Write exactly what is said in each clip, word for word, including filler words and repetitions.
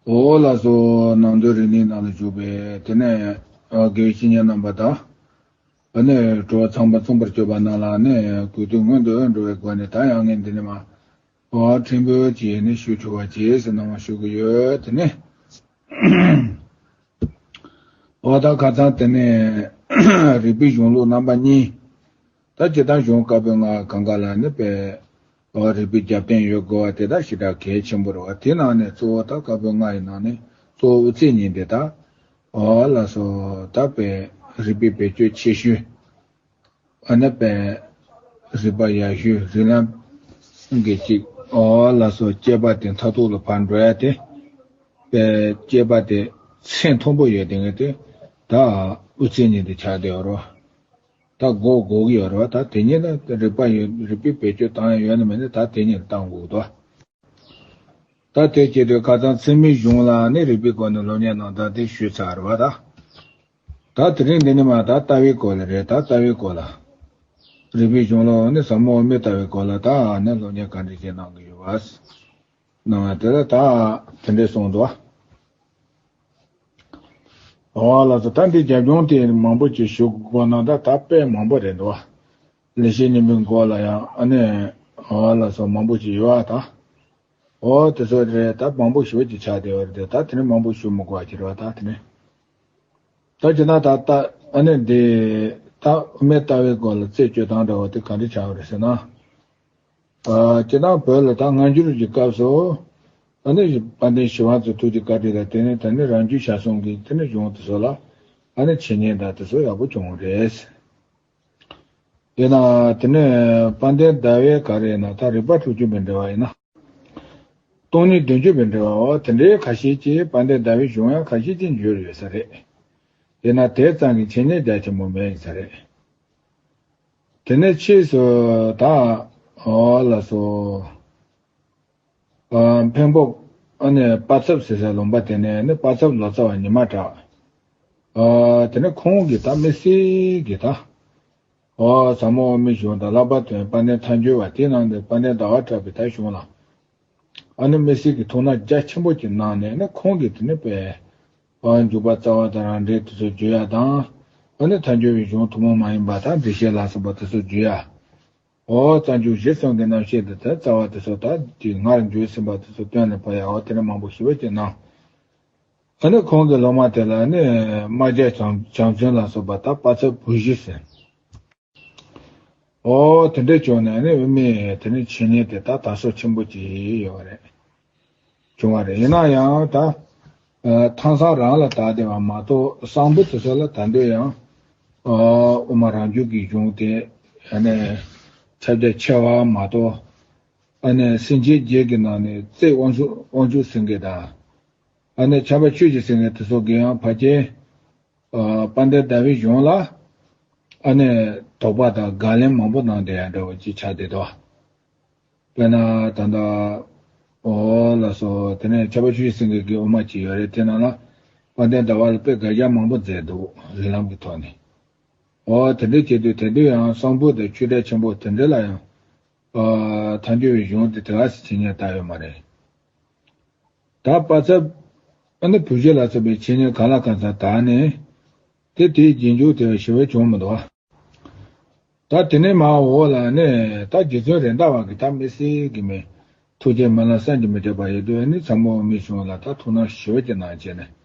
འོ་ལགས་སོ། ནང་དོན་རིག་གནས་ནང་ལ་ཞུགས་པའི་དེ་ནས་དགེ་བའི་བཤེས་གཉེན་རྣམ་པ་དང་། ཨ་ནི་གྲོགས་ཚངས་པ་མཚུངས་པར་སྤྱོད་པ་རྣམས་ལ་ནི་གུས་འདུད་སྔོན་དུ་འགྲོ་བའི་སྒོ་ནས། ད་ཡང་ངས་འདི་ནས་མ་འོ་ཕྲན་བུ་ཅིག་ནི་ཞུ་ཆོག་པ་བྱས་ཟེར་གནང་བ་ཞུ་གི་ཡོད། དེ་ནས་འོ་ད་ཁ་སང་དེ་ནས་རིག་པའི་གཞུང་ལུགས་རྣམ་པ་གཉིས། ད་སྤྱིར་བཏང་གཞུང་བཀའ་པོད་ལྔ་གང་ག་ལ་ནི་པའི་རིག་པའི་རྒྱབ་རྟེན་ཡོད་དགོས་པ་དེ་དག་ཞེ་དྲག་གལ་ཆེན་པོ་རེད་བ། དེ་ནང་ནས་གཙོ་བོ་ད་བཀའ་པོད་ལྔ་ཡི་ནང་ནས་གཙོ་བོ་དབུ་ཚད་གཉིས་དེ་དག་འོ་ལགས་སོ། ད་པའི་རིག་པའི་བེད་སྤྱོད་ཆེ་ཤོས། ཨ་ནི་པའི་རིག་པ་ཡག་ཤོས། རིགས་ལམ་གྱི་གཅིག་འོ་ལགས་སོ། སྐྱེས་པ་དེ་མཐར་ཐུག་ལ་ཕར་འགྲོ་ཡ་དེ། པའི་སྐྱེས་པ་དེ་ཚད་མཐོན་པོ་ཡོད་དེ་ངེས་དེ། ད་དབུ་ཚད་གཉིས་དེ་ཆགས་བསྡད་ཡོད་རེད་བ། ད་དགོས་དགོས་ཀྱི་ཡོད་རེད་བ། ད་དེ་གཉིས་ལ་རིག་པ་ཡོད། རིག་པའི་བེད་སྤྱོད་བཏང་ཡ་ཡོད་ན་མེད་ན་ད་དེ་གཉིས་ལ་བཏང་དགོས་འདུག་ད་དེ་བྱེད་དུས་ཁ་སང་ཚད་མའི་གཞུང་ལ་ནི་རིག་པའི་སྒོ་ནས་སློབ་གཉེར་གནང་སྟངས་དེ་ཞུས་ཚར་བ་ད། ད་དེ་རིང་འདི་ནི་མ་ད་ལྟ་བའི་སྐོར་ལ་རེད། ད་ལྟ་བའི་སྐོར་ལ། རིག་པའི་གཞུང་ལ་ནི་ཟབ་མོ་དབུ་མའི་ལྟ་བའི་སྐོར་ལ་ད་ནི་སློབ་གཉེར་ག་འདྲ་བྱེད་གནང་གི་ཡོད་པ། གནང་བ་དེ་ལ་ད་དེ་འདྲས་གསུངས་འདུག་འོ་ལགས་སོ། ད་འདི་རྒྱབ་ལྗོངས་དེ་མང་པོ་ཅིག་ཞུ་དགོས་ན་ད་ད་དཔེ་མང་པོ་རེད་འདུག་ལེགས་བཤད་སྙིང་པོའི་མགོ་ལ་ཡང་ཨ་ནི་འོ་ལགས་སོ་མང་པོ་ཅིག་ཡོད་ཨ་ད། འོ་དེ་ཚོ་རེད། ད་མང་པོ་ཞེ་པོ་ཅིག་ཆགས་བསྡད་པ་རེད་དེ། ད་དེ་ནི་མང་པོ་ཞུ་མི་དགོས་པ་ཅིག་རེད་བ། ད་དེ་ནི་ད་ཅི་ན་ད་ད་ཨ་ནི་འདི་ད་དབུ་མའི་ལྟ་བའི་སྐོར་ལ་རྩད་གཅོད་སྟངས་འདྲ་བ་དེ་ག་འདྲ་ཆགས་པ་རེད་ཟེར་ན། ཨ་སྤྱིར་བཏང་བོད་ལ་ད་སྔ་འགྱུར་གྱི་སྐབས་སུ་ཨ་ནི་དཔལ་ལྡན་ཞི་བ་འཚོའི་ཐུགས་རྗེ་བཀའ་དྲིན་དང་དེ་ནས་ད་ནི་རང་རྒྱུད་ཞལ་གསུང་གི་དེ་ནི་གཞུང་དེ་ཚོ་ལ་ཨ་ནི་འཆད་ཉན་དང་དེ་ཚོ་ཡག་པོ་བྱུང་བ་རེད། དེས་ན་དེ་ནས་དཔལ་ལྡན་ཟླ་བའི་ག་རེ་ཡིན་ན་ད་རིགས་པ་དྲུག་ཅུ་པའི་འགྲེལ་བ་ཡིན་ན། སྟོང་ཉིད་བདུན་ཅུ་པའི་འགྲེལ་བའོ། དེ་འདྲའི་ཁ་ཤས་ཀྱིས་དཔལ་ལྡན་ཟླ་བའི་གཞུང་ཡང་ཁ་ཤས་ཀྱིས་འགྱུར་ཡོད་ས་རེད། དེས་ན་དེ་ཙམ་གྱི་འཆད་ཉན་རྒྱ་ཆེན་པོ་མེད་ཡིན་ས་རེད། དེ་ནས་ཕྱིས་སུ་ད་འོ་ལགས་སོ། ཨ་འཕན་པོ་ཨ་ནི་པ་ཚབ་ཟེར་སའི་ལུང་པ་དེ་ནས་ནི་པ་ཚབ་ལོ་ཙཱ་བ་ཉི་མ་གྲགས། ཨ་དེ་ནས་ཁོང་གིས་ད་དམིགས་བསལ་གྱི་ད། ཨོ་ཟབ་མོ་དབུ་མའི་གཞུང་དང་བསླབ་པ་དོན་དཔལ་ལྡན་མཐའ་འགྱུར་བ་དེའི་ནང་ནས་དཔལ་ལྡན་ཟླ་བ་གྲགས་པའི་ད་གཞུང་ལ་ཨ་ནི་དམིགས་བསལ་གྱི་ཐུགས་སྣང་རྒྱ་ཆེན་པོ་ཅིག་གནང་ནས་ནི་ཁོང་གིས་དེ་ནི་པའི་ཨ་འཇུག་པ་རྩ་བ་དང་རང་འགྲེལ་དེ་ཚོ་བརྗོད་ཡ་དང་། ཨ་ནི་མཐའ་འགྱུར་བའི་གཞུང་ཐུན་མོང་མ་ཡིན་པ་དང་འགྲེལ་བཤད་ལ་སོགས་པ་དེ་ཚོ་བརྗོད་ཡ། ཨོ་རྩ་འཇུག་གཞི་གསུམ་གྱི་རྣམ་བཤད་དེ་དག་རྩ་བ་དེ་ཚོ་དག་དེ་སྔར་འགྱུར་ཟིན་པ་དེ་ཚོ་སྟོན་ནས་ཕར་ཡ། ཨོ་དེ་ནི་མང་པོ་ཞེ་པོ་ཅིག་གནང་། ཨ་ནི་ཁོང་གི་སློབ་མ་དེ་ལ་ནི་རྨ་རྒྱལ་བྱང་བྱང་བཙུན་ལ་སོགས་པ་དག་པ་ཚབ་བུ་བཞི་ཟེར། ཨོ་དེ་འདྲས་བྱུང་ནས་ནི་དབུ་མའི་དེ་ནི་འཆད་ཉན་དེ་དག་དར་སོ་ཆེན་པོ་ཅིག་ཡོད་རེད། བྱུང་བ་རེད། ཡིན་ན་ཡང་ད་ཨ་ཐང་སང་རང་ལ་དར་བསྡད་པ་མ་གཏོགས་གསང་ཕུ་དེ་ཚོ་ལ་ད་འདོད་ཡང་ཨ་དབུ་མ་རང་རྒྱུད་ཀྱི་གཞུང་དེ་ཨ་ནི་ཁྱབ་རྒྱ་ཆེ་བ་མ་གཏོགས། ཨ་ནི་སེང་ཆེན་བརྒྱད་ཀྱི་ནང་ནས་རྩེ་དབང་ཕྱུག་དབང་ཕྱུག་སེང་གེ་དང་། ཨ་ནི་ཕྱྭ་པ་ཆོས་ཀྱི་སེང་གེ་དེ་ཚོ་གིས་ཡང་ཕལ་ཆེར་ཨ་དཔལ་ལྡན་ཟླ་བའི་གཞུང་ལ་ཨ་ནི་དོགས་པ་དང་དགག་ལན་མང་པོ་གནང་བསྡད་ཡ་འདྲ་བ་ཅིག་ཆགས་བསྡད་དོ། དཔེར་ན་ད་ལྟ་ཨོ་ལགས་སོ། དེ་ནས་ཕྱྭ་པ་ཆོས་ཀྱི་སེང་གེ་གི་དབུ་མ་ཅིག་ཡོད་རེད། དེ་ནང་ལ་དཔལ་ལྡན་ཟླ་བ་ལ་དཔེ་དགག་བྱ་མང་པོ་མཛད་འདུག་རིགས་ལམ་གྱི་ཐོག་ནས། ཨོ་དེ་འདྲ་བྱེད་དུས་དེ་དུས་ཡང་གསང་ཕུ་དང་ཆོས་གྲགས་ཆེན་པོ་དེ་འདྲ་ལ་ཡང་ཨ་མཐའ་འཁྱོལ་བའི་གཞུང་དེ་དེ་ག་སེ་འཆད་ཉན་བཏང་ཡོད་མ་རེད། ད་པ་ཚབ་ཨ་ནི་བུ་བཞི་ལ་སོགས་པའི་འཆད་ཉན་གང་ལ་གང་འཚམ་དར་ནས་དེ་དེའི་རྗེས་འཇུག་དེ་ཞེ་པོ་བྱུང་མི་འདུག་ད་དེ་ནས་མར་འོག་ལ་ནི་ད་རྗེ་བཙུན་རེད་མདའ་བ་གི་ད་དམིགས་བསལ་གྱི་མི་ཐུགས་རྗེ་སྨོན་ལམ་བསམ་གྱིས་མི་ཁྱབ་པ་ཡོད་དུས་ནི་ཟབ་མོ་དབུ་མའི་གཞུང་ལ་ད་ཐུགས་སྣང་ཞེ་པོ་ཅིག་གནང་བྱས་ནས།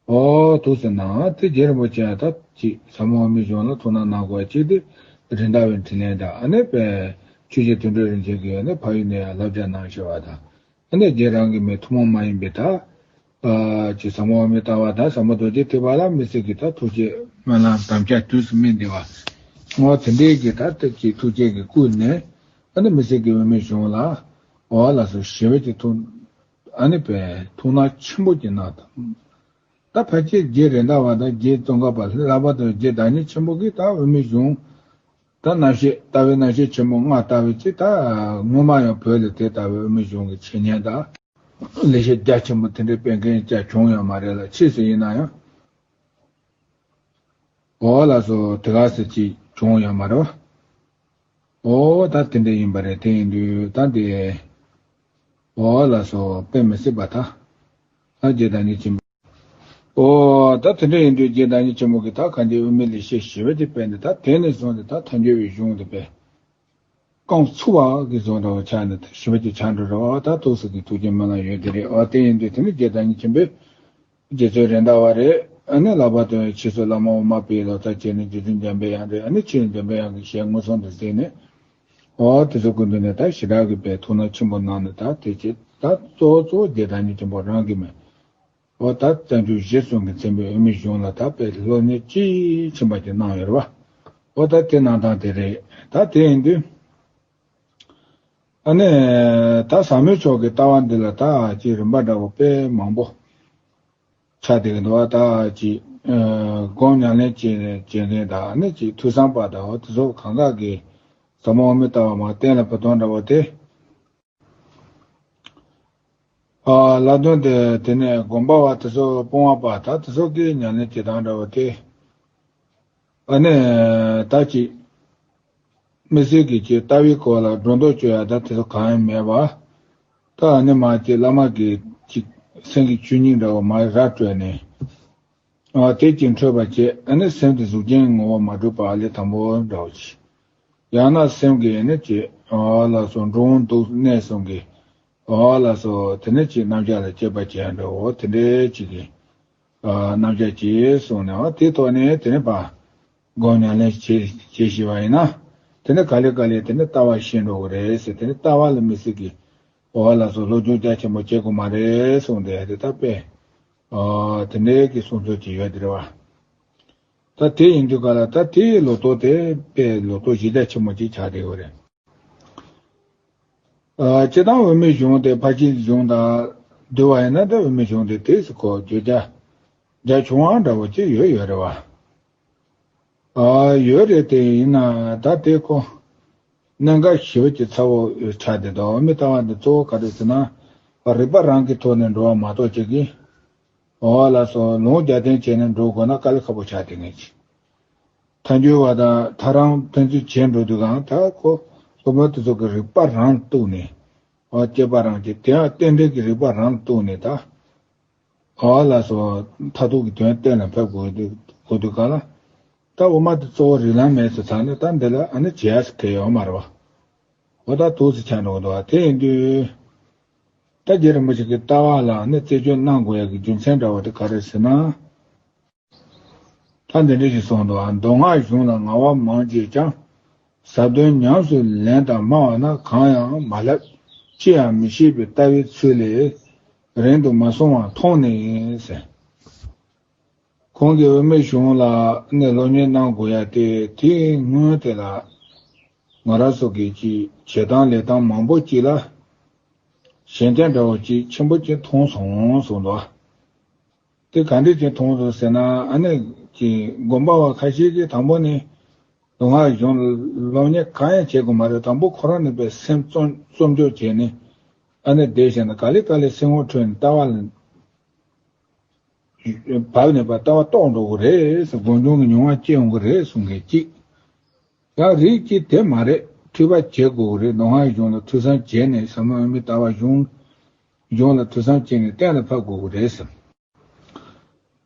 ཨོ་ཐུགས་སུ་གནང་དེ་རྗེ་རིན་པོ་ཆེ་ད་ཅིག་ཟབ་མོ་དབུ་མའི་གཞུང་ལ་ཐུགས་སྣང་གནང་དགོས་ཅིག་དེ་རེད་མདའ་བའི་འཕྲིན་ལས་དང་ཨ་ནི་པའི་ཆོས་རྗེ་དོན་གྲུབ་རིན་ཆེན་གྱིས་ནི་ཕ་ཡུལ་ནས་ཡང་བསླབ་བྱ་གནང་བཞག་པ་དང་། ཨ་ནི་རྗེ་རང་གི་མི་ཐུན་མོང་མ་ཡིན་པའི་ད་ཨ་ཅིག་ཟབ་མོ་དབུ་མའི་ལྟ་བ་དང་ཟབ་མོ་རྡོ་རྗེ་ཐེག་པ་ལ་དམིགས་བསལ་གྱི་ད་ཐུགས་རྗེ་སྨོན་ལམ་དམ་བཅའ་དུས་སུ་སྨིན་བདེ་བ། ངོ་དེ་འདྲའི་གི་ད་ལྟ་ཅིག་ཐུགས་རྗེ་གིས་བསྐུལ་ནས་ཨ་ནི་དམིགས་བསལ་གྱི་དབུ་མའི་གཞུང་ལ་ཨོ་ལགས་སོ་ཞེ་པོ་ཅིག་ཐུགས་ཨ་ནི་པའི་ཐུགས་སྣང་ཆེན་པོ་ཅིག་གནང་དང་། ད་ཕལ་ཆེར་རྗེ་རེད་མདའ་བ་དང་རྗེ་ཙོང་ཁ་པ་ལྷག་པར་དུ་རྗེ་བདག་ཉིད་ཆེན་པོ་གིས་ད་དབུ་མའི་གཞུང་ད་རྣམ་བཤད་ལྟ་བའི་རྣམ་བཤད་ཆེན་མོ་ལྔ་ལྟ་བུ་ཅིག་ད་སྔོན་མ་ཡང་བོད་ལ་དེ་ལྟ་བུའི་དབུ་མའི་གཞུང་གི་འཆད་ཉན་དང་ལེགས་བཤད་རྒྱ་ཆེན་པོ་དེ་འདྲའི་སྤེལ་མཁན་ཅིག་བྱུང་ཡོད་མ་རེད་ལ། ཕྱིས་སུ་ཡིན་ན་ཡང་ཨོ་ལགས་སོ་དེ་ག་ཟེ་ཅིག་བྱུང་ཡོད་མ་རེད། ཨོ་ད་དེ་འདྲ་ཡིན་པ་རེད། དེ་ཡིན་དུས་ད་འདི་ཨོ་ལགས་སོ་དཔེ་མི་སྲིད་པ་ད། ད་རྗེ་བདག་ཉིད་ཆེན་པོ། ཨོ་ད་དེ་འདྲ་ཡིན་དུས་རྗེ་བདག་ཉིད་ཆེན་པོ་གིས་ད་གང་དེ་དབུ་མའི་ལེགས་བཤད་ཞི་བ་དེ་སྤེལ་ནས། ད་དེ་ནས་བཟུང་སྟེ་ད་མཐའ་འཁྱོལ་བའི་གཞུང་དེ་སྤེལ། རྐང་ཚུགས་པ་གི་བཟོ་འདྲ་བ་ཆགས་ནས་ཞི་བ་དེ་ཆགས་འགྲོ་རེད་བ། ད་ཐུགས་སྲས་ཀྱི་ཐུགས་རྗེ་སྨོན་ལམ་ཡོད་དེ་རེད། ཨོ་དེ་ཡིན་དུས་དེ་ནི་རྗེ་བདག་ཉིད་ཆེན་པོས། རྗེ་བཙུན་རེད་མདའ་བ་རེད། ཨ་ནི་ལྷག་པར་དུ་ཕྱིས་སུ་བླ་མ་དབུ་མ་པའི་ལོ་ཙཱ་བྱས་ནས་རྗེ་བཙུན་འཇམ་པའི་དབྱངས་རེད། ཨ་ནི་ཕྱིས་འཇམ་པའི་དབྱངས་ཀྱི་ཞལ་མངོན་སུམ་དུ་གཟིགས་ནས། འོ་དེ་ཚོ་ཀུན་ཏུ་ནས་ད་ཞེ་དྲག་གི་པའི་ཐུགས་སྣང་ཆེན་པོ་གནང་ནས། ད་དེ་ཅི་ད་གཙོ་བོ་གཙོ་བོ་རྗེ་བདག་ཉིད་ཆེན་པོ་རང་གིས་མེད། འོ་ད་བསྟན་འགྲོའི་གཞི་གསུམ་གྱི་མཚན་པའི་དབུ་མའི་གཞུང་ལ་ད་དཔེ་སློབ་གཉེར་དཔྱིས་ཕྱིན་པ་ཅིག་གནང་ཡོད་རེད་བ། འོ་ད་དེ་གནང་སྟངས་དེ་རེད། ད་དེ་ཡིན་དུས། ཨ་ནི་ད་ཟབ་མོ་མཆོག་གི་ལྟ་བ་འདི་ལ་ད་ཅིག་རིམ་པ་འདྲ་བོ་དཔེ་མང་པོ་ཆགས་བསྡད་ཀྱི་འདུག་བ། ད་ཅིག་སྒོམ་ཉམས་ལེན་བྱེད་བྱེད་མཁན་དང་། ཨ་ནི་ཅིག་ཐོས་བསམ་པ་དང་། འོ་དེ་ཚོ་གང་ག་གིས་ཟབ་མོ་དབུ་མའི་ལྟ་བ་མར་གཏན་ལ་ཕབ་སྟངས་འདྲ་བོ་དེ། ཨ་ལ་དོན་དེ་དེ་ནས་དགོན་པ་བ་དེ་ཚོ་སྤོང་བ་པ་ད་དེ་ཚོ་གིས་ཉམས་ལེན་བྱེད་སྟངས་འདྲ་བོ་དེ། ཨ་ནི་ད་ཅིག་དམིགས་བསལ་གྱི་ཅིག་ལྟ་བའི་སྐོར་ལ་སྒྲོ་འདོགས་གཅོད་ཡ་ད་དེ་ཚོ་གང་ཡང་མེད་པ། ད་ཨ་ནི་མར་ཅིག་བླ་མ་གིས་ཅིག་སེམས་ཀྱི་ཆོས་ཉིད་འདྲ་བོ་མར་ར་སྤྲོད་ནས། ཨ་དེ་ཅིག་འཕྲོད་པ་བྱས། ཨ་ནི་སེམས་དེ་གཟུགས་ཅན་ངོ་བོ་མ་གྲུབ་པ་ཨ་ལས་དང་པོ་འདྲ་བོ་ཅིག། ཡང་ན་སེམས་ཀྱི་ཨ་ནི་ཅིག་ཨ་ལ་སོགས་འགྲོ་འོང་འདུག་གནས་གསུམ་གྱི་ཨ་ལ་སོགས་དེ་ནས་ཅིག་རྣམ་གཞག་ལ་དཔྱད་པ་བྱས་འདྲ་བོ་དེ་འདྲའི་ཅིག་གི་ཨ་རྣམ་གཞག་ཅིག་གསུངས་ནས། ཨ་དེའི་ཐོག་ནས་དེ་ནས་ཕར་སྒོམ་ཉམས་ལེན་བྱེད་བྱེད་ཤེས་པ་ཡིན་ན། དེ་ནས་ག་ལེ་ག་ལེ་དེ་ནས་ལྟ་བ་ཤེས་འགྲོ་གི་རེད་ཟེར། དེ་ནས་ལྟ་བ་ལ་དམིགས་བསལ་གྱི་ཨ་ལ་སོགས་སློབ་སྦྱོང་རྒྱ་ཆེན་པོ་བྱེད་དགོས་མ་རེད་གསུངས་ཏེ། དེ་ལྟ་དཔེ་ཨ་དེ་འདྲའི་གི་གསུང་ཚུལ་ཅིག་ཡོད་དེ་རེད་བ། ད་དེ་ཡིན་དུས་ག་ལ་ད་དེའི་ལོ་ཐོ་དེ་དཔེ་ལོ་ཐོ་གཞི་རྒྱ་ཆེན་པོ་ཅིག་ཆགས་བསྡད་ཡོད་རེད། ཨ་སྤྱིར་བཏང་དབུ་མའི་གཞུང་དེ་ཕར་ཕྱིན་གཞུང་དང་བསྡུར་བ་ཡིན་ན། ད་དབུ་མའི་གཞུང་དེ་དེས་སུ་ཁོ་བརྗོད་བྱ་རྒྱ་ཆུང་བ་འདྲ་བོ་ཅིག་ཡོད་ཡོད་རེད་བ། ཨ་ཡོད་རེད། དེ་ཡིན་ན་ད་དེ་ཁོ་གནད་འགག་ཞེ་པོ་ཅིག་ཚ་བོ་ཆགས་བསྡད་འདུག། དབུ་མའི་ལྟ་བ་འདི་གཙོ་བོ་ག་རེ་ཟེར་ན། རིགས་པ་རང་གི་ཐོག་ནས་འགྲོ་བ་མ་གཏོགས་ཅིག་གིས། འོ་ལགས་སོ། ལུང་རྒྱབ་རྟེན་བྱས་ནས་འགྲོ་དགོས་ན་དཀའ་ལས་ཁག་པོ་ཆགས་བསྡད་མཁན་ཅིག། ཐལ་འགྱུར་བ་དང་ཐལ་རང་ཕན་ཚུན་བྱེད་འགྲོ་དུས་གང་ད་ཁོ་སློབ་དཔོན་དེ་ཚོ་གི་རིགས་པ་རང་ལ་གཏུགས་ནས། འོ་སྐྱེས་པ་རང་གི་དེ་ཡང་རྟེན་འབྲེལ་གྱི་རིགས་པ་རང་ལ་གཏུགས་ནས་ད། འོ་ལགས་སོ། མཐར་ཐུག་གི་དོན་གཏན་ལ་ཕབ་དགོས་དུས་དགོས་དུས་གང་ལ། ད་འོ་མ་དེ་གཙོ་བོ་རིགས་ལམ་མེད་ཚུལ་ཚང་ནས་ད་འདི་ལ་ཨ་ནི་བྱེད་ཡ་ཟེར་གི་ཡོད་མ་རེད་བ། འོ་ད་འདུག་སེ་ཆགས་འགྲོ་གི་འདུག་བ། དེ་ཡིན་དུས། ད་རྗེ་རིན་པོ་ཆེ་གི་ལྟ་བ་ལ་ནི་རྩད་གཅོད་གནང་དགོས་ཡ་གི་རྒྱུ་མཚན་འདྲ་བོ་དེ་ག་རེ་ཟེར་ན། ད་འདི་འདྲ་ཞིག་གསུངས་འདུག། ཨ་མདོ་སྔགས་གཞུང་ལ་ངལ་བ་མང་བྱས་ཀྱང་། ཟབ་དོན་ཉམས་སུ་ལེན་དང་སྨྲ་བ་ན། གང་ཡང་མ་བསླབས་ཅི་ཡང་མི་ཤེས་པའི་ལྟ་བའི་ཚུལ་ལས། རིང་དུ་མ་སོང་བར་མཐོང་ནས་ཟེར། ཁོང་གིས་དབུ་མའི་གཞུང་ལ་ནི་སློབ་གཉེར་གནང་དགོས་ཡ་དེ། དེའི་སྔོན་དེ་ལ་ང་རང་ཚོ་གི་ཅིག་བྱེད་སྟངས་ལས་སྟངས་མང་པོ་ཅིག་ལ་གཞན་དོན་འདྲ་བོ་ཅིག་ཆེན་པོ་ཅིག་མཐོང་སོང་གསུངས་འདུག། དེ་ག་འདྲ་ཅིག་མཐོང་སོང་ཟེར་ན། ཨ་ནི་ཅིག་དགོན་པ་བ་ཁ་ཤས་ཀྱིས་དང་པོ་ནི་མདོ་སྔགས་གཞུང་སློབ་གཉེར་གང་ཡང་བྱེད་དགོས་མ་རེད། དང་པོ་ཁོ་རང་ནི་པའི་སེམས་བཙོན་བཙོན་འཇུག་བྱས་ནས་ཨ་ནི་བསྡད་བྱས་ན། ག་ལེ་ག་ལེ་སེམས་ངོ་འཕྲོད་ནས་ལྟ་བ་ལ། བབས་ནས་པ་ལྟ་བ་རྟོགས་འགྲོ་གི་རེད་ཟེར། སྒོམ་བྱུང་གི་མྱོང་བ་སྐྱེ་ཡོང་གི་རེད་གསུང་མཁན་གཅིག། ཡང་རིགས་གཅིག་དེ་མ་རེད། འཁྲུལ་པ་བྱེད་དགོས་ཀྱི་རེད། མདོ་སྔགས་གཞུང་ལ་ཐོས་བསམ་བྱས་ནས། ཟབ་མོ་དབུ་མའི་ལྟ་བ་གཞུང་གཞུང་ལ་ཐོས་བསམ་བྱས་ནས་གཏན་ལ་ཕབ་དགོས་ཀྱི་རེད་ཟེར།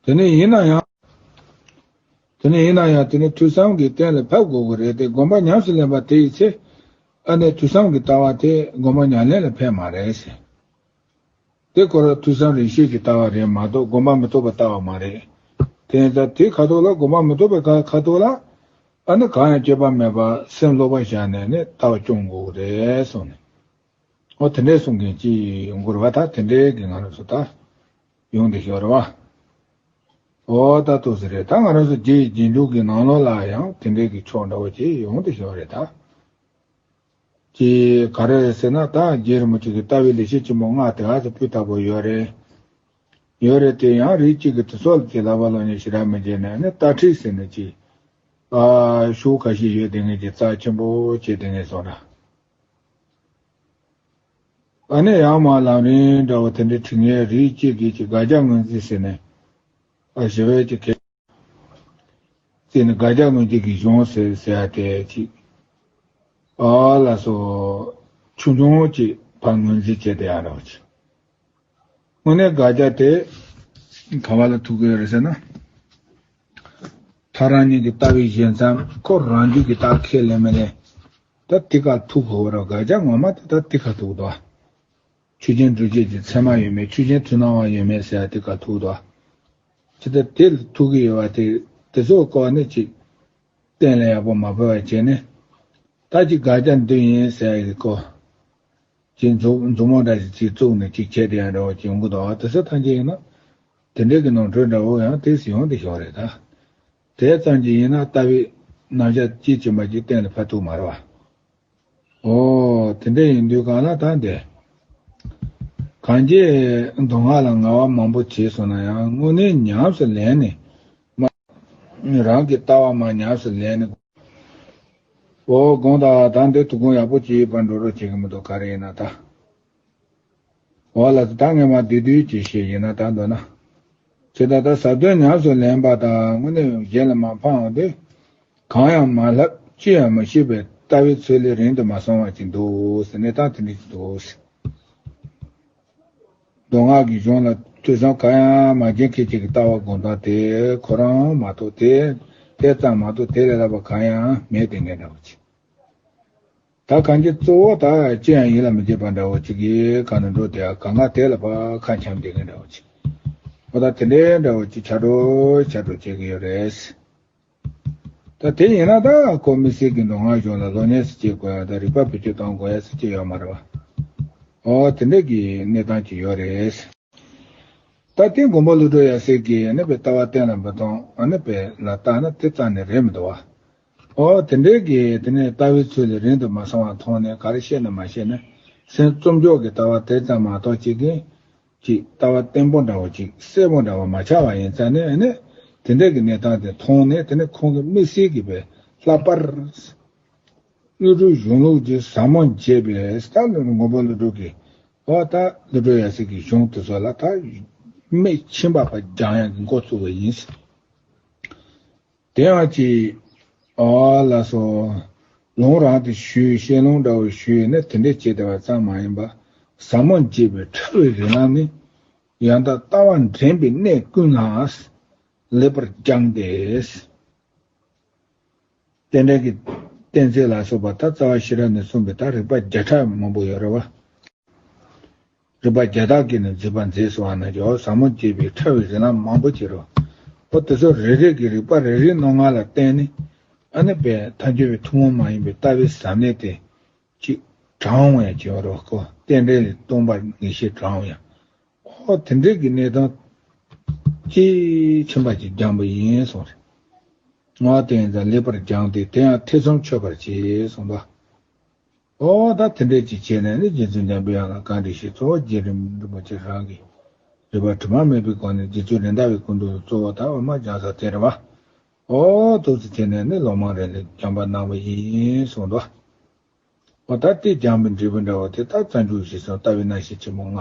དེ་ནས་ཡིན་ན་ཡང་། དེ་ནས་ཡིན་ན་ཡང་དེ་ནས་ཐོས་བསམ་གྱིས་གཏན་ལ་ཕབ་དགོས་ཀྱི་རེད་དེ། སྒོམ་པ་ཉམས་སུ་ལེན་པ་དེ་ཡི་ཚེ། ཨ་ནི་ཐོས་བསམ་གྱི་ལྟ་བ་དེ་སྒོམ་པ་ཉམས་ལེན་ལ་ཕན་མ་རེད་ཟེར། དེ་ཁོ་རང་ཐོས་བསམ་རིག་ཤེས་ཀྱི་ལྟ་བ་རེད་མ་གཏོགས་སྒོམ་པ་མི་ཐོབ་པའི་ལྟ་བ་མ་རེད། དེ་ཡིན་ཙང་དེའི་ཁ་ཐོག་ལ། སྒོམ་པ་མི་ཐོབ་པའི་ཁ་ཁ་ཐོག་ལ། ཨ་ནི་གང་ཡང་སྤྱོད་པ་མེད་པར་སེམས་ལྷོད་པོ་བཞག་ནས་ནི་ལྟ་བ་སྐྱོང་དགོས་རེད་གསུངས་ནས། འོ་དེ་འདྲའི་གསུང་མཁན་ཅིག་ཡོང་གི་རེད་བ། ད་དེ་འདྲའི་གི་ང་རང་ཚོ་ད་ཡོང་བསྡད་ཤག་རེད་བ། འོ་ད་ཏོག་ཙམ་རེད། ད་ང་རང་ཚོ་རྗེ་ཡི་རྗེས་འཇུག་གི་ནང་ལོགས་ལ་ཡང་དེ་འདྲའི་གི་ཕྱོགས་འདྲ་བོ་ཅིག་ཡོང་བསྡད་ཤག་རེད་ད། ཅེས་ག་རེ་རེད་ཟེར་ན། ད་རྗེ་རིན་པོ་ཆེ་གི་ལྟ་བའི་ལེགས་བཤད་ཆེན་པོ་ལྔ་དེ་ཧ་ཅང་སྤུས་དག་པོ་ཡོད་རེད། ཡོད་རེད་དེ། ཡང་རིགས་གཅིག་གིས་དེ་ཚོ་ལ་ཅིག་ལབ་པ་ལོ་ཉེ་ཞེ་དྲག་མི་བྱེད་ནས་ནི་ལྟ་ཁྲིད་ཟེར་ནས་ཅིག། ཨ་ཤུགས་ཁ་ཤས་ཡོད་དེ་ངས་ཀྱི་རྩ་ཆེན་པོ་བྱས་དེ་ངས་སོང་ན། ཨ་ནི་ཡང་མ་ལམ་རིམ་འདྲ་བོ་དེ་འདྲ་ཁྲིད་མཁན་རིགས་གཅིག་གིས་ཀྱི་དགག་བྱ་ངོས་འཛིན་ཟེར་ནས། ཨ་ཞི་བའི་ཀྱི་གེ་ཟེར་ནས་དགག་བྱ་ངོས་འཛིན་གྱི་གཞུང་ཟེར་ཟེར་ཡ་དེ་ཅིག། ཨ་ལ་སོ། ཆུང་ཆུང་ཅིག་ཕར་ངོས་འཛིན་བྱས་དེ་ཡང་འདྲ་བོ་ཅིག། དངོས་གནས་དགག་བྱ་དེ་ག་བ་ལ་ཐུག་གི་ཡོད་རེད་ཟེར་ན། ཐག་རང་ཉིད་ཀྱི་ལྟ་བའི་བཞེད་མཚམས་ཁོ་རང་རྒྱུད་ཀྱི་རྟགས་ཁས་ལེན་མི་ལེན། ད་དེ་ག་ཐུག་གི་ཡོད་རེད། དགག་བྱ་ངོ་མ་དེ་ད་དེ་ག་ཐུག་འདུག་ཆོས་ཅན་སྒྲུབ་བྱེད་ཀྱི་ཚད་མ་ཡོད་མེད། ཆོས་ཅན་མཐུན་སྣང་བ་ཡོད་མེད་ཟེར་ཡ་དེ་ག་ཐུག་འདུག་ཇི་ལྟར་དེ་ལ་ཐུག་གི་ཡོད་པ་དེ་དེ་ཚོའི་སྐོར་ནི་ཅིག་གཏན་ལ་ཡག་པོ་མ་ཕབ་པ་བྱས་ནས། ད་ཅིག་དགག་བྱ་འདི་ཡིན་ཟེར་ཡ་གི་སྐོར། ཅིག་མཛུབ་མཛུབ་མོ་འདྲ་ཞིག་ཅིག་བཙུགས་ནས་ཅིག་བྱས་བསྡད་ཡ་འདྲ་བོ་ཅིག་ཡོང་གི་འདུག་དེ་ཚོ་ཐམས་ཅད་ཡིན་ན། དེ་འདྲའི་གི་ནོར་འཁྲུལ་འདྲ་བོ་ཡང་དེ་སུ་ཡོང་དེ་ཤོག་རེད་ད། དེ་ཙམ་གྱིས་ཡིན་ན་ལྟ་བའི་རྣམ་གཞག་དཔྱིས་ཕྱིན་པ་ཅིག་གཏན་ལ་ཕབ་ཐུབ་མ་རེད་བ། ཨོ། དེ་འདྲ་ཡིན་དུས་གང་ལ་ད་འདི། གང་རྒྱས་མདོ་སྔགས་ལ་ངལ་བ་མང་པོ་བྱས་སོང་ན་ཡང་དངོས་གནས་ཉམས་སུ་ལེན་ནས་མ། རང་གི་ལྟ་བ་མ་ཉམས་སུ་ལེན་ནས། ཨོ་དགོངས་དག་ད་འདི་ཐུགས་དགོངས་ཡག་པོ་བྱས་པར་འགྲོ་རོགས་བྱེད་ཀྱི་མི་འདུག་ག་རེ་ཡིན་ན་ད། འོ་ལགས་སོ། ད་ངས་མར་བསྡུས་བསྡུས་ཀྱིས་བཤད་ཡིན་ན་ད་མདོར་ན། ཇི་ལྟར་ད་ཟབ་དོན་ཉམས་སུ་ལེན་པ་དང་དངོས་གནས་གཞན་ལ་མ་ཕངས་པ་དེ། གང་ཡང་མ་བསླབ་ཅི་ཡང་མི་ཤེས་པའི་ལྟ་བའི་ཚུལ་ལས་རིང་དུ་མ་སོང་བ་ཅིག་འདུག་ཟེར་གནས་སྟངས་དེ་འདྲ་ཅིག་འདུག་ཟེར། མདོ་སྔགས་ཀྱི་གཞུང་ལ་ཐོས་བསམ་གང་ཡང་མ་བྱས་མཁན་ཅིག་གི་ལྟ་བ་སྒོམ་སྟངས་དེ་ཁོ་རང་མ་གཏོགས་དེ། དེ་ཙམ་མ་གཏོགས་དེ་ལས་ལྷག་པ་གང་ཡང་མེད་དེ་ངས་འདྲ་བ་ཅིག་ད་གང་ཅི་གཙོ་བོ་ད་ཅི་ཡང་ཡིད་ལ་མི་བྱེད་པ་འདྲ་བོ་ཅིག་གིས་གང་ནས་འགྲོ་དེ་གང་ག་དེ་ལ་ཕར་ཁ་འཆམ་བསྡད་མཁན་འདྲ་བོ་ཅིག་འོ་ད་དེ་འདྲའི་འདྲ་བོ་ཅིག་ཆགས་འགྲོ་ཆགས་འགྲོ་བྱེད་ཀྱི་ཡོད་རེད། ད་དེ་ཡིན་ན་ད་ཁོ་དམིགས་བསལ་གྱི་མདོ་སྔགས་གཞུང་ལ་སློབ་གཉེར་སུ་བྱེད་དགོས་ཡ་ད་རིག་པ་བེད་སྤྱོད་གཏོང་དགོས་ཡ་སུ་བྱེད་ཡོད་མ་རེད་བ། འོ་དེ་འདྲ་གི་གནས་སྟངས་ཅིག་ཡོད་རེད། ད་དེ་མགོན་པོ་ཀླུ་སྒྲུབ་ཡབ་སྲས་ཀྱིས་ཨ་ནི་པའི་ལྟ་བ་གཏན་ལ་མི་གཏོང་ཨ་ནི་པའི་ལ་ལྟ་ན་དེ་རྩ་ནས་རེད་མི་འདུག་བ། ཨོ་དེ་འདྲའི་གི་དེ་ནས་ལྟ་བའི་ཚུལ་ལས་རིང་དུ་མ་སོང་བ་མཐོང་ནས་ག་རེ་བཤད་ན་མ་བཤད་ན་སེམས་རྩུབ་འཇོག་གི་ལྟ་བ་དེ་ཙམ་མ་གཏོགས་ཅིག་གིས་ཅིག་ལྟ་བ་བརྟན་པོ་འདྲ་བོ་ཅིག་གསལ་པོ་འདྲ་བོ་མ་ཆགས་པ་ཡིན་ཙང་ནས་ཨ་ནི་དེ་འདྲའི་གི་གནས་སྟངས་དེ་མཐོང་ནས་དེ་ནས་ཁོང་གི་དམིགས་བསལ་གྱི་པའི་ལྷག་པར་ཀླུ་སྒྲུབ་གཞུང་ལུགས་ཀྱི་ཟབ་མོ་འབྱེད་པའི་ལྟ་ལུང་མགོན་པོ་ཀླུ་སྒྲུབ་ཀྱི་ཨོ་ད་ཀླུ་སྒྲུབ་ཡབ་སྲས་ཀྱི་གཞུང་དེ་ཚོ་ལ་ད་མི་ཕྱིན་པ་ཕར་སྦྱང་ཡག་གི་འགོ་བཙུགས་པ་ཡིན། དེ་ཡང་ཅིག་ཨོ་ལགས་སོ། ལུང་རང་དེ་ཞུས་བཤད་ལུང་འདྲ་བོ་ཞུས་ནས་དེ་འདྲས་བྱེད་བསྡད་པ་ཙམ་མ་ཡིན་པ། ཟབ་མོ་འབྱེད་པའི་ཕྲ་བའི་རིགས་ལམ་ནི་ཡང་དག་ལྟ་བ་འདྲེན་པའི་གནས་ཀུན་ལ་ལེགས་པར་སྦྱངས་ཏེ། རྟེན་འབྲེལ་གྱི་གཏན་ཚིགས་ལ་སོགས་པ་ད་རྩ་བ་ཤེས་རབ་ནས་གསུངས་པའི་ད་རིགས་པ་བརྒྱ་ཕྲག་མང་པོ་ཡོད་རེད་བ། རིགས་པ་བརྒྱ་དག་གིས་ནི་འཛིན་པ་མཛེས་སོ་ཨ་ན་ཇོ་ཟབ་མོ་འབྱེད་པའི་ཕྲ་བའི་རིགས་ལམ་མང་པོ་ཅིག་རོ། ཨོ་དེ་ཚོ་རེ་རེ་གི་རིགས་པ་རེ་རེའི་རྣོ་ངར་ལ་བརྟེན་ནས་ཨ་ནི་པའི་ཐལ་འགྱུར་བའི་ཐུན་མོང་མ་ཡིན་པའི་ལྟ་བའི་ཟབ་གནད་དེ་ཅིག་དྲངས་འོང་ཡ་ཅིག་ཡོད་རོ་ཁོ་རྟེན་འབྲེལ་ལས་སྟོང་པར་ངེས་ཤེས་དྲངས་འོང་ཡ། ཨོ་དེ་འདྲའི་གི་གནས་སྟངས་དཔྱིས་ཕྱིན་པ་ཅིག་སྦྱངས་པ་ཡིན་གསུངས་རེད། ང་དེ་ཡིན་ཙང་ལེགས་པར་སྦྱངས་ཏེ་དེ་ཡང་ཐེ་ཚོམ་ཆོད་པར་བྱེད་གསུངས་པ། ཨོ་ད་དེ་འདྲས་ཅིག་བྱས་ནས་ནི་རྗེ་བཙུན་འཇམ་པའི་དབྱངས་ལ་བཀའ་འདྲི་ཞུས། གཙོ་བོ་རྗེ་རིན་རིན་པོ་ཆེ་རང་གི་རིག་པ་དྲི་མ་མེད་པའི་སྒོ་ནས་རྗེ་བཙུན་རེད་མདའ་བའི་སྐུ་མདུན་དུ་གཙོ་བོ་ད་འོ་མ་སྦྱངས་ས་དེ་རེད་བ། ཨོ་ཐུགས་སུ་ཆེ་ནས་ནི་ལོ་མང་རིང་ལ་སྦྱངས་པ་གནང་བ་ཡིན་གསུངས་འདུག་ཨོ་ད་དེ་སྦྱངས་པའི་འབྲས་བུ་འདྲ་བ་དེ་ད་རྩ་འཇུག་ཞེས་སོགས་ལྟ་བའི་རྣམ་བཤད་ཆེན་པོ་ལྔ།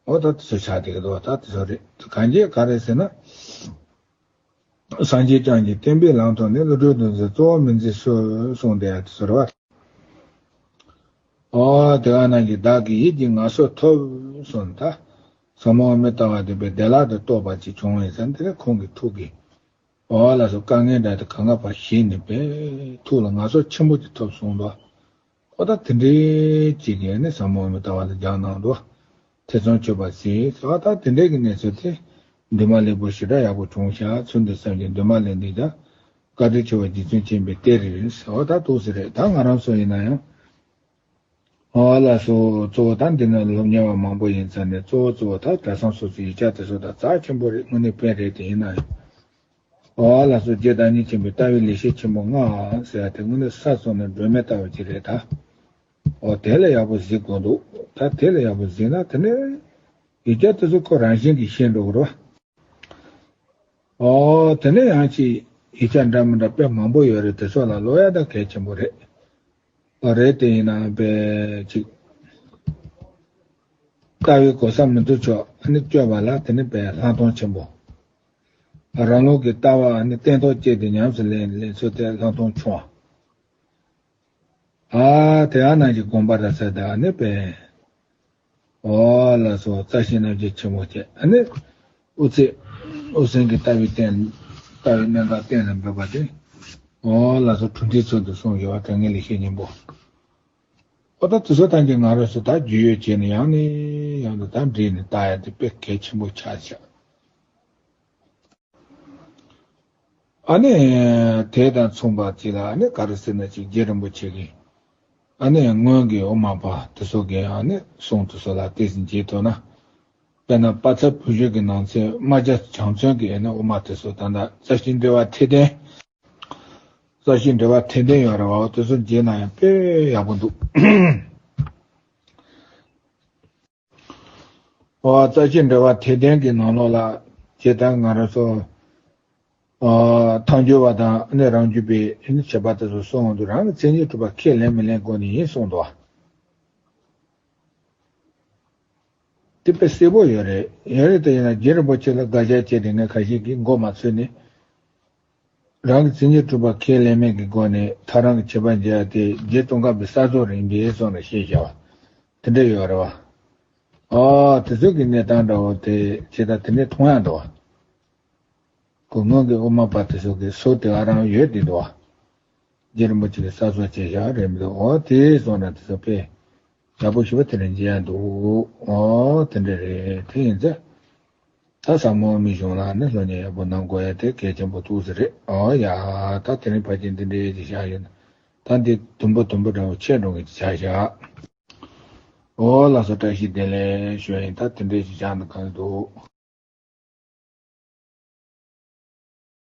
ཨོ་ད་དེ་ཚོ་ཆགས་བསྡད་ཀྱི་འདུག་ད་དེ་ཚོ་རེད། གང་རྒྱས་ག་རེ་ཟེར་ན། སངས་རྒྱས་བསྐྱངས་ཀྱི་བསྟན་པའི་ལམ་ཐོག་ནས་བློ་གྲོས་དོན་གཟིགས་གཙོ་བོ་མི་འཛིན་སོ་གསུངས་ཏེ་ཡང་དེ་ཚོ་རེད་བ། ཨོ་དེ་ག་རྣམས་ཀྱིས་བདག་གི་ཡིད་ཀྱི་ངལ་གསོ་ཐོབ་གསུངས་ད། ཟབ་མོ་དབུ་མའི་ལྟ་བ་དེ་པའི་བདེ་བླག་ཏུ་རྟོགས་པ་ཅིག་བྱུང་བའི་ཚེ་འདི་ནི་ཁོང་གི་ཐུགས་ཀྱི། ཨོ་ལགས་སོ་དཀའ་ངལ་འདྲ་དེ་གང་ག་ཕར་ཞི་ནས་པའི་ཐུགས་ལ་ངལ་གསོ་ཆེན་པོ་ཅིག་ཐོབ་གསུངས་ད། ཨོ་ད་དེ་འདྲའི་ཅིག་གིས་ནི་ཟབ་མོ་དབུ་མའི་ལྟ་བ་ལ་སྦྱངས་གནང་འདུག་ཐེ་ཚོམ་ཆོད་པར་བྱེད། ཨོ་ད་དེ་འདྲའི་གི་གནས་ཚུལ་དེ་འདུན་མ་ལེགས་པོ་ཞེ་དྲག་ཡག་པོ་བྱུང་ཤག་ཚུལ་འདི་བསམ་གྱིན་འདུན་མ་ལེགས་འདི་ད་བཀའ་དྲིན་ཆེ་བ་རྗེ་བཙུན་མཁྱེན་པའི་གཏེར་རེད། ཨོ་ད་ཐུགས་སུ་རེད། ད་ང་རང་ཚོ་ཡིན་ན་ཡང་ཨོ་ལགས་སོ་གཙོ་བོ་ད་འདི་ན་སློབ་གཉེར་བ་མང་པོ་ཡིན་ཙང་ནས་གཙོ་བོ་གཙོ་བོ་ད་གྲྭ་ཚང་སོ་སོའི་ཡིག་ཆ་དེ་ཚོ་ད་རྩ་ཆེན་པོ་རེད། དངོས་གནས་དཔེ་རེད། དེ་ཡིན་ན་ཡང་། ཨོ་ལགས་སོ་རྗེ་བདག་ཉིད་མཁྱེན་པའི་ལྟ་བའི་ལེགས་བཤད་ཆེན་པོ་ལྔ་ཟེར་ཡ་དེ་དངོས་གནས་ས་སོང་ནས་སྒྲོན་མེ་ལྟ་བུ་ཅིག་རེད་ད། ཨོ་དེ་ལ་ཡག་པོ་གཟིགས་དགོས་འདུག་ད་དེ་ལ་ཡག་པོ་གཟིགས་ན་དེ་ནས་ཡིག་ཆ་དེ་ཚོ་ཁོ་རང་བཞིན་གྱིས་ཤེས་འགྲོ་གི་རེད་བ། ཨོ་དེ་ནས་ཡང་ཅིག་ཡིག་ཆ་འདྲ་མི་འདྲ་དཔེ་མང་པོ་ཡོད་རེད། དེ་ཚོ་ལ་ཀློག་ཡ་ད་གལ་ཆེན་པོ་རེད། ཨོ་རེད། དེ་ཡིན་ན་དཔེ་ཅིག་ལྟ་བའི་གོ་ས་མི་འདུག་ཆོག་ཨ་ནི་སྤྱོད་པ་ལ་དེ་ནི་དཔེ་ལྷག་མཐོང་ཆེན་པོ། རང་ལུགས་ཀྱི་ལྟ་བ་ཨ་ནི་སྟན་ཐོག་བཅད་དེ་ཉམས་སུ་ལེན་ལེན་ཚུལ་དེ་ལྷག་མཐོང་ཆུང་བ། ཨ་དེ་ཨ་ནང་གི་དགོངས་པ་ར་ས་དེ་ཨ་ནི་དཔེ། འོ་ལགས་སོ། རྩ་ཤེ་རྣམ་དཔྱོད་ཆེན་མོ་བྱས། ཨ་ནི་དབུ་ཚད་དབུ་སེམས་ཀྱི་ལྟ་བའི་རྟེན། ལྟ་བའི་གནད་འགག་གཏན་ལ་འབེབས་པ་དེ། འོ་ལགས་སོ། གྲུབ་མཐའི་ཚུལ་དུ་གསུངས་ཡོད་པ་དེ་ངེད་ལས་བཤད་སྙིང་པོ། འོ་ད་དེ་ཚོ་ཐམས་ཅད་ང་རང་ཚོ་ད་རྒྱུས་ཡོད་བྱས་ནས་ཡང་ནས་ཡང་དུ་ད་འདྲིས་ནས་ལྟ་ཡ་དེ་དཔེ་གལ་ཆེན་པོ་ཆགས་ཤག་ཨ་ནི་དེ་དང་མཚུངས་པ་ཅིག་ལ། ཨ་ནི་ག་རེ་ཟེར་ན་ཅིག་རྗེ་རིན་པོ་ཆེ་གིས་ཨ་ནི་སྔོན་གྱི་དབུ་མ་པ་དེ་ཚོ་གི་ཨ་ནི་གསུང་དེ་ཚོ་ལ་བལྟས་ཟིན་བྱེད་ཐུབ་ན། དཔེར་ན་དཔལ་མཚར་བོད་བཞུགས་ཀྱི་ནང་ཚན་རྨ་བྱ་བྱམས་བརྩོན་གྱི་ཨ་ནི་དབུ་མ་དེ་ཚོ། ད་ལྟ་རྩ་ཤེ་འགྲེལ་པ་ཐེག་ལྡན། རྩ་ཤེ་འགྲེལ་པ་ཐེག་ལྡན་ཡོད་རེད་བ། དེ་ཚོ་མཇལ་ན་ཡང་དཔེ་ཡག་པོ་འདུག་འོ་རྩ་ཤེ་འགྲེལ་པ་ཐེག་ལྡན་གྱི་ནང་ལོགས་ལ་ཇི་ལྟར་ང་རང་ཚོ་ཨ་ཐལ་འགྱུར་བ་དང་ནི་རང་རྒྱུད་པའི་ནི་བྱེད་པ་དེ་ཚོ་གསུངས་འདུག་རང་གི་མཚན་ཉིད་གྲུབ་པ་ཁས་ལེན་མི་ལེན་སྐོར་ནས་ཡིན་གསུངས་འདུག་བ། དེ་དཔེ་གསལ་པོ་ཡོད་རེད། ཡོད་རེད་དེ། ཡིན་ན་རྗེ་རིན་པོ་ཆེ་ལ་དགག་བྱ་བྱས་ཏེ་ངས་ཁ་ཤས་ཀྱིས་མགོ་མ་ཚོས་ནས། རང་གི་མཚན་ཉིད་གྲུབ་པ་ཁས་ལེན་མེད་ཀྱི་སྒོ་ནས་ཐལ་རང་གི་བྱེད་པ་འཇལ་ཡ་དེ་རྗེ་ཙོང་ཁ་པའི་ས་ཚོགས་རིམ་པས་སོང་ནས་བཤད་བཞག་པ་དེ་འདྲ་ཡོད་རེད་བ། ཨོ་དེ་ཚོ་གི་གནས་སྟངས་འདྲ་བོ་དེ་ཇི་ལྟར་དེ་འདྲས་མཐོང་ཡ་འདུག་བ། ཁོ་སྔོན་གྱི་དབུ་མ་པ་དེ་ཚོ་གི་སྲོལ་དེ་ག་རང་ཡོད་དེ་འདུག་བ། རྗེ་རིན་པོ་ཆེ་གི་ས་ཚོགས་བྱས་བཞག་རེད་མི་འདུག་འོ་དེ་སོང་ན་དེ་ཚོ་དཔེ་ཡག་པོ་ཞེ་པོ་དེ་འདྲ་མཇལ་ཡ་འདུག་འོ་དེ་འདྲ་རེད། དེ་ཡིན་ཚེ། ད་ཟབ་མོ་མི་གཞུང་ལ་ནི་སློབ་གཉེར་ཡག་པོ་གནང་དགོས་ཡ་དེ་གལ་ཆེན་པོ་ཐུག་ས་རེད། ཨོ་ཡ། ད་དེ་རིང་ཕལ་ཆེར་འདི་འདྲའི་ཅིག་བཞག་ཡོད་ན། ད་འདི་དུམ་བུ་དུམ་བུ་འདྲ་བོ་ཆད་འགྲོ་གི་ཅིག་ཆགས་བཞག་ཨོ་ལགས་སོ། བཀྲ་ཤིས་བདེ་ལེགས་ཞུ་ཡ་ཡིན། ད་དེ་འདྲའི་ཅིག་བཞག་ན་གང་འདུག